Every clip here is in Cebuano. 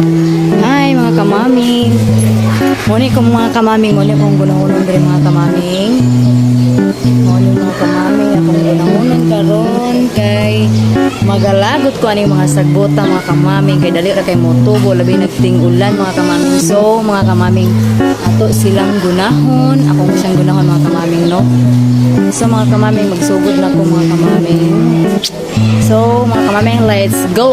Hi, mga kamaming. Muni ko, mga kamaming, muni kong gunahunon diri, mga kamaming. Muni, mga kamaming, akong gunahunon karon kay magalagot ko aning mga sagbota, mga kamaming, kay dali ra kay motubo, labi nagting ulan, mga kamaming. So mga kamaming, ato silang gunahon, akong siyang gunahon, mga kamaming, no. So mga kamaming, magsugod na ko, mga kamaming. So mga kamaming, let's go.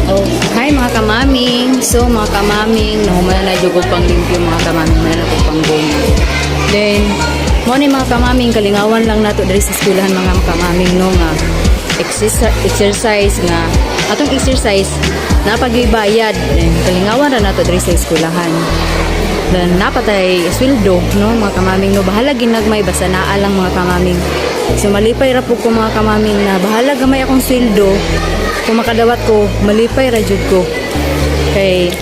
Oh, hi, mga kamaming. So mga kamaming, nahuman na jud ko pang limpyo, mga kamaming, man na ko pang goma. Then mo ni, mga kamaming, kalingawan lang nato diri sa eskwelahan, mga kamaming, no, nga exercise nga atong exercise napagbayad. Then kalingawan ra nato diri sa eskwelahan. Then napatay sweldo, no, mga kamaming, no, bahala ginagmay basta naa lang, mga kamaming. So malipay ra po ko, mga kamaming, na bahala gamay akong sweldo, kung makadawat ko, malipay ra jud ko. Kay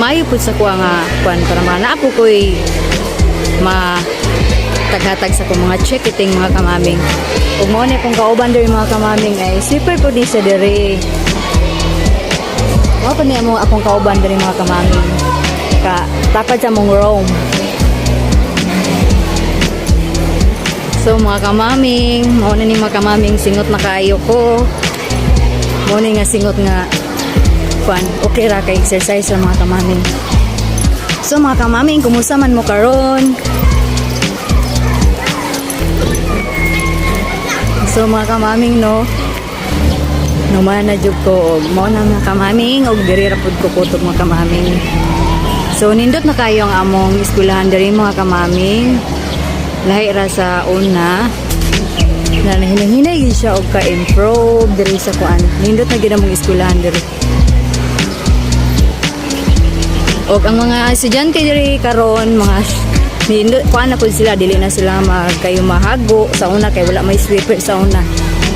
mayo pud sa kuha nga kuan para mga naa po ko'y ma taghatag sa akong mga check iting, mga kamaming. Ug mao ni akong kauban diri, mga kamaming, ay sweeper po din siya diri. Mao pa niya mo akong kauban diri, mga kamaming. Ka tapad sa mong room. So mga kamaming, mao na ni, mga kamaming, singot na kaayo ko. Mao ni nga singot nga kuan, okay ra kay exercise ra, mga kamaming. So mga kamaming, kumusta man mo karon? So mga kamaming, no, naman na jud ko og mao na, mga kamaming, og diri ra pud ko kutob, mga kamaming. So nindot na kayo ang among eskwelahan diri, mga kamaming. Lahi ra sa una na nahinay-hinay gyud siya og ka-improve diri sa kuan. Nindot na gyud among eskwelahan diri. Og ang mga estudyante diri karon, mga nindot kuan na pud sila, dili na sila magkayo mahago sa una kay wala may sweeper sa una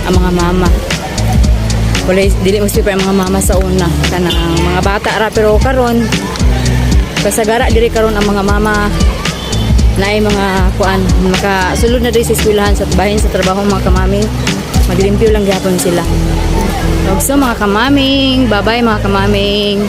ang mga mama. Wala, dili mo sweeper ang mga mama sa una, kanang mga bata ra, pero karon kasagara diri karon ang mga mama na ay mga kuan, makasulod na diri sa eskwelahan sa bahin sa trabaho, mga kamaming, maglimpyo lang gyapon sila. Og so mga kamaming, bye-bye, mga kamaming.